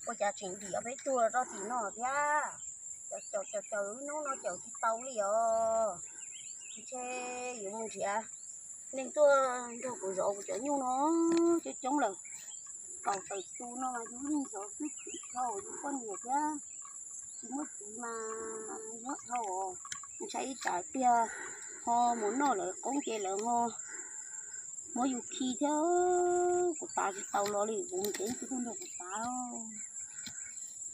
Ua cas tseem dim peb tuag rau tim no thiab? Caum caum caum caum, hnub no caum tsis tau li os. Ntshe yuav mus nrhiav neeg tuaj nrog kuv zov kuv cov nyuj no coob coob lawm. Kaum tawm tus no mas yus yeej zov xwb, khwv dhau yus poj niam thiab. Tsis muaj txiv mas nyob dhau, ntshai ib tsam tiag ho mus noj lawv qoob ces lawv ho muab yus khi thiab. Kuv tav tsis tau los li, kuv mus tsev tsis tuaj nrog kuv tav.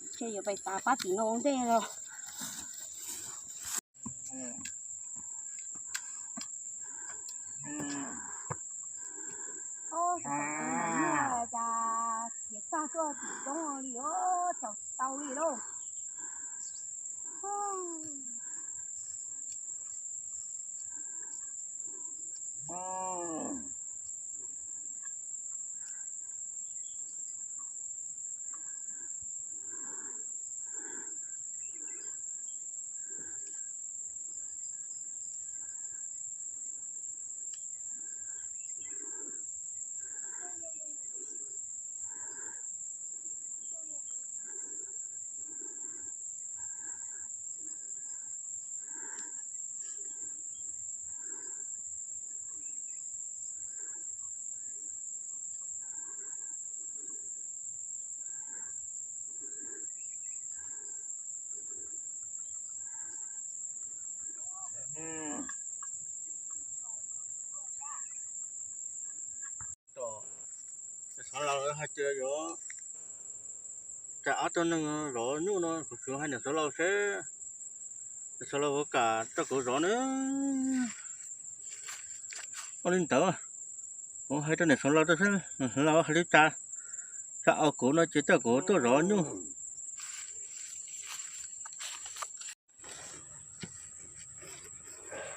Ntshe yuav pais tav pab tim no ua ntej los. Cas khiav tag tuaj tim roob li os, caum tsis tau li lauj. Xov laus hais tias yuav, cas ob tug neeg zov nyuj no kuv xav hais niam xov laus seb, niam xov laus puas kam rau kuv zov na. Ua li ntawd, kuv hais rau niam xov laus seb, niam xov laus hais li cas, cas au kuv no ces coj kuv tuaj zov nyuj.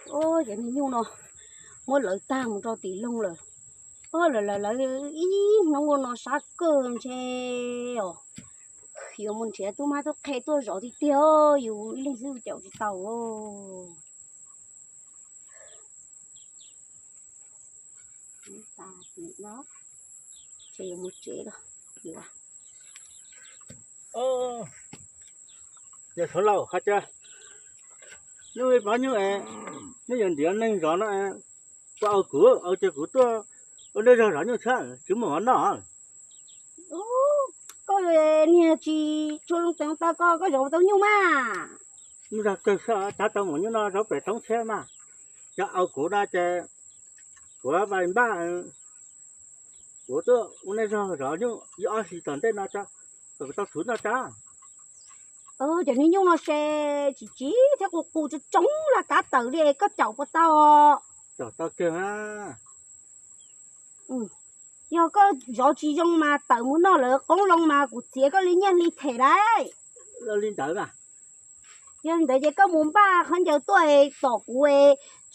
Cov niag nyuj no muab lawv tag mus rau tim loog lawm. Lawv lawv lawv ib hnub ua no sab kawg ntshe os. Yuav mus nrhiav tub mab tub qhe tuaj zov tiag tiag, yus ib leeg xwb caum tsis tau. Ces yuav mus tsev los. Niam xov laus hais tias, nej pab nyuj es, nej yuav nrhiav neeg zov no, puas au kuv, au ces kuv tuaj ua nej zog zov nyuj thiab tsis muaj mov noj. Koj niag tsis tshua zoo tes tau koj, koj zov tau nyuj mas. Nyuj zog kawg xwb, tab tau mus nyuj no zov pem toob thiab mas. Yog au kuv no ces kuv pais npaj, kuv tuaj ua nej zog zov nyuj ib ob hlis tom ntej no tso, kom kuv tau txhuv noj tso. Cov niag nyuj no ces tsis tsis thiab qus qus tsoov tsoov laj kab tawm li, koj caum puas tau? Caum tau kawg. Yog koj zov tsis zoo mas tawm mus noj lawv qoob loo mas kuv txiav koj li nyiaj li them lauj. Li ntawd mas. Yog li ntawd ces koj mus npaj khaub ncaws tuaj tom kuv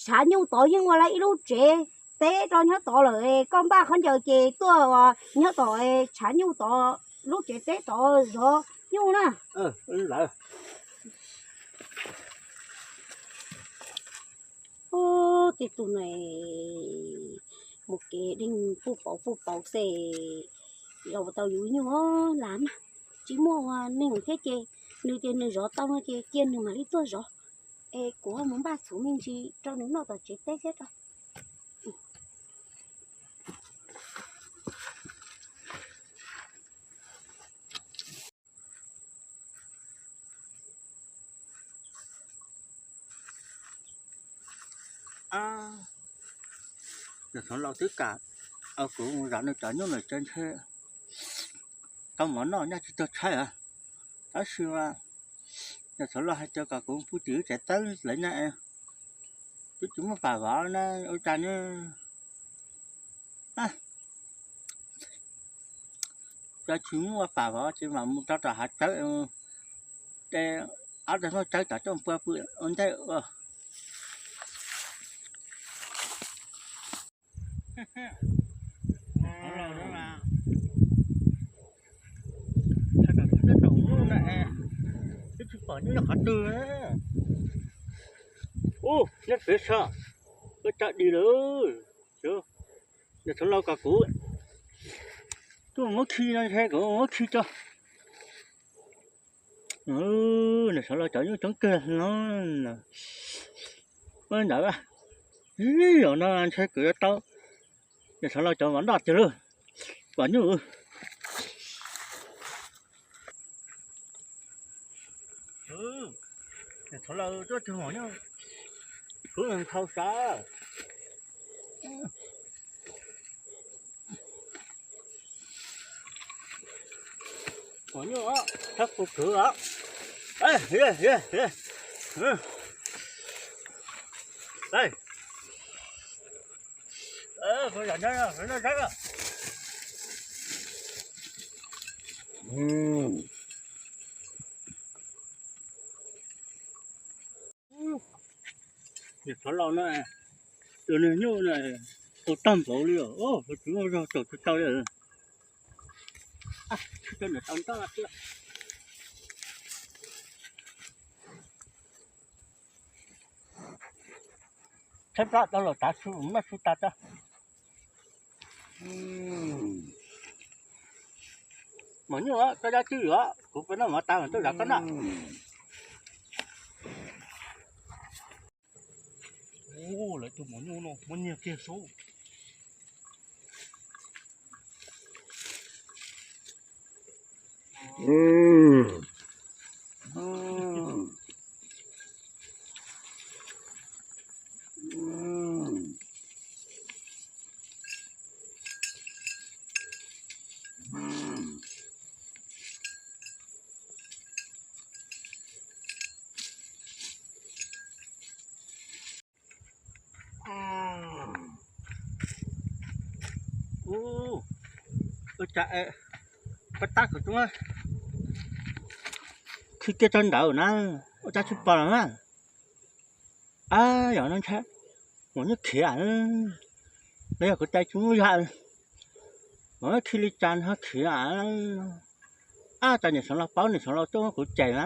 tshav nyuj tod, yeej ua lawm ib lub tsev teb rau nyob tod lawm, koj npaj khaub ncaws ces tuaj nyob tom tshav nyuj tod lub tsev teb tod zov nyuj na. Tej tug no mus kev deeg puj pauv puj pauv xwb, zov tau yus nyuj lam mas. Tsis muaj ua neeg thiab ces nws tias nws zov tau no ces cia nws mam li tuaj zov, es kuv mus npaj txhuv me ntsis rau nws noj tom tsev teb thiab rau. Niam xov laus twb kam au kuv mus zov nws cov nyuj lawm ces ntshe tau mov noj nyaj tsis tuag tshaib os. Tab sis mas niam xov laus hais tias kom kuv pw tim lub tsev teb lawm nyaj, twb tsis muaj pam vov na, ua cas ne. Cov tsis muaj pam vov ces mam mus rau tom hav tsawb, de ob tug nplooj tsawb tom coj pua pw ua ntej ua. Twb tsis pom nyuj qhov twg. Ub, neb pem saib, Tsa di lawm, niam Xov Laus kom kuv tuaj muab khi no, ntshe kuv muab khi tso. Niam Xov Laus cov nyuj coob kawg no. Ntawd, zaum no ntshe kuv yuav tau niam Xov Laus cov mov noj tiag lauj. Mov nyuj, niam Xov Laus tuaj tug mov nyuj, kuv nthaus sav. Mov nyuj, thab pus kwv os. Niam Xov Laus no, tus niag nyuj no tau tag npaum li os, los tsis muaj zog tau tsis tau li. Tsis tau ntawm tau ntoj xwb. Tshaib plab tau los tav su noj su tas tso. Mov nyuj, koj dab tsi os, kuv peb noj mov tas mas tuaj zam koj noj. Lawv tus mov nyuj no muab nyiag kiag saib. Ua cas pab tab kuv tub khi kiag tso ntawd na, ua cas tsis pom lawm na. Ab, yog no ntshe mus nyob khiav, los yog kuv tais tsis muaj yam, mus nyob khi li cas ho khiav. Ab, cas niam Xeev Laus paub, niam Xeev Laus tuaj muab kuv cem na.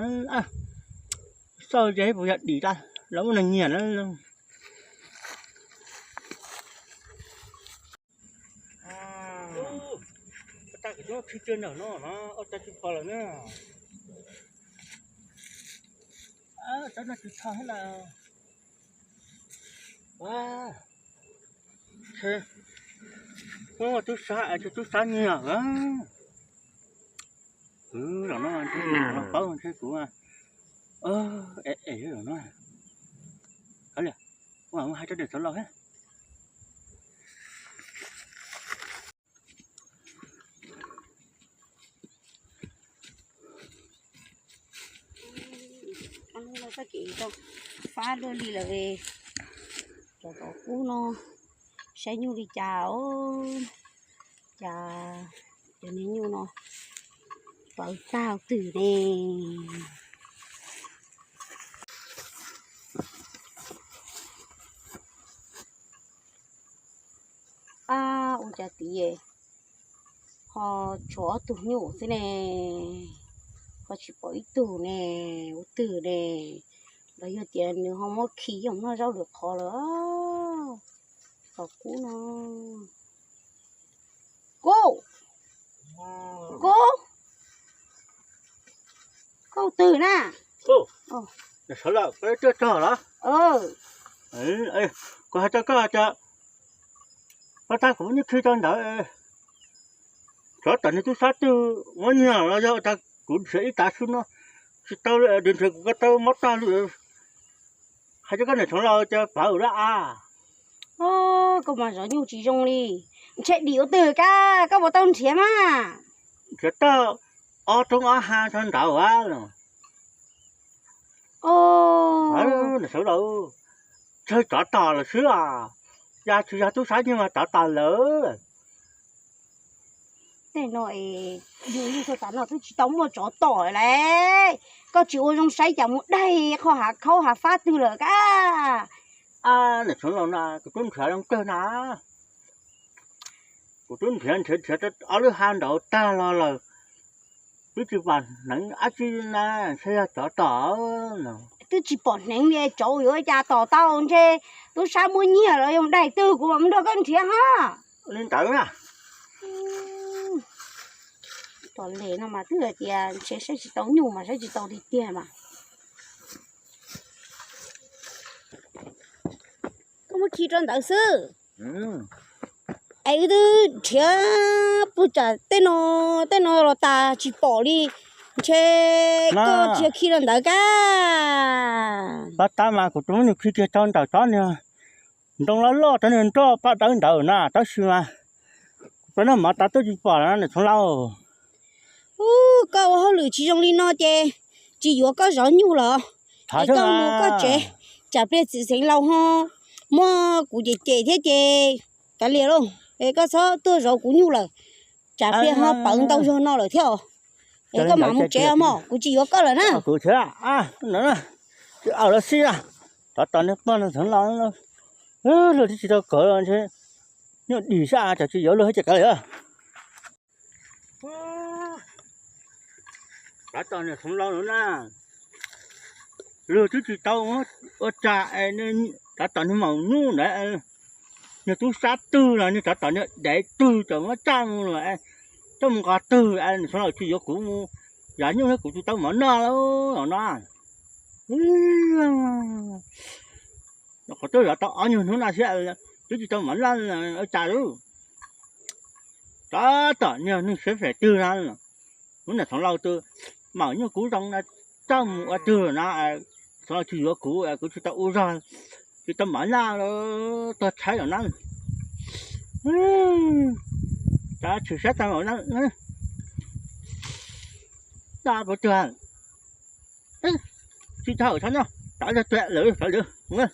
Xauj ces puas yog dim tas los muaj neeg nyiag na. Tag kuv tub khi kiag ntawm no no, ua cas tsis pom lawm na. Tsob no tsis txho thiab lawm. Muaj tub sab es tub sab nyiag. Zaum no ntshe kuv, es es zaum no, kav liam, ua hais rau niam Xeev Laus thiab. Fab luaj li lawm, cov tom qub no saib nyuj li cas os, cas cov niag nyuj no plawv tag twg ne. Ab, ua cas tid ho tshuav ob tug nyuj xwb ne, ho tsis pom ib tug ne, ua twg ne, los yog tias nws ho muab khi coj mus noj zaub lwm qhov lawm. Tom qub no. Kub, Kub, koj twg na? Sawv lawm, peb tuaj txog los? Kuv hais rau koj tias, pab tab kuv muab nyuj khi rau ntawd, tsov tom niag tub sab twg muab nyiag los yog ua cas kuv nrhiav ib tav su no tsis tau li, nrhiav nrhiav kuv ko taw mob tag li. Hais rau koj niam Xeev Laus tias pab lawm a. Koj mas zov nyuj tsis zoo li, ntshe dim ua twg kab koj puas tau nrhiav mas? Nrhiav tau ob roob ob hav tso ntawd a. Niam Xeev Laus, tsawg tsov tom lawm xwb os, yog tsis yog tub sab nyiag mas tsov tom lawm. Tej no es yus yug txog tav no twb tsis tau muaj tsov tom lawm. Koj tsis ua zoo saib cas mus daig qhov hav khaub hav fab twg lawm kab. Niam Xeev Laus na, kuv twb nrhiav zoo kawg na. Kuv twb nrhiav nrhiav nrhiav ob lub hav nraud tag los lawm, twb tsis pom hneev dab tsi na, ntshe yog tsov tom no. twb tsis pom hneev li, tsauv yuav ua cas tom tau, ntshe tub sab muab nyiag los yog daim twg, kuv mam nrog koj nrhiav ho. Li ntawd na. Tom les no mas twb hais tias ntshe saib tsis tau nyuj mas saib tsis tau tiag tiag mas. Koj muab khi rau ntawd xwb. Es wb twb nrhiav puag tsam tej no, tej no los tas tsis pom li, ntshe koj tsis yog khi rau ntawd kab. Pab tab mas kuv tus muab nws khi kiag rau ntawm tsob niag ntoo loj loj, tsob niag nroj paj dawb ntawd na, tab sis mas kuv pab noj mov tas twb tsis pom na niam Txoov Lauj. Ub, koj ua hauj lwm tsis zoo li no ces tsis yuav koj zov nyuj los? Es koj mus koj tsev, tsam pliag txiv xeev laus ho muab kuv cem cem thiab ces kav liam lauj, es koj txhob tuaj zov kuv nyuj lawm, tsam pliag ho pawv ntau zog no lawm thiab. Es koj mam mus tsev mog, kuv tsis yuav koj lawm na. Kuv thiab, tsis awm los xij na, rov tom niag pog niam Txoov Lauj, luag twb tsis tau kawm ntshe nyuaj dim sab, tsam tsis yuav luag ces kav liam. Rov tom niam Txoov Lauj lawm na, luag twb tsis tau ua cas, rov tom niag maum nyuj ntawd, niag tub sab twg los niag rov tom niag dev twg tseem muab coj mus, coj mus nqos twg, niam Txoov Lauj tsis yuav kuv mus zov nyuj thiab kuv tsis tau mov noj los no. Qhov twb zov tau ob nyuag hnub no thiab twb tsis tau mov noj ua cas li. Rov tom niag neeg siab phem twg no, kuv niam Txoov Lauj tus maum nyuj kuv zoo no coj mus ua twg no, Txoov Lauj tsis yuav kuv, kuv tsis tau ua zog, tsis tau mov noj, tuag tshaib lawm na. Tsis sab tag npaum no, dab puas tuag. Tsis tau txhob nyob, rov tuag lawm, rov lawm.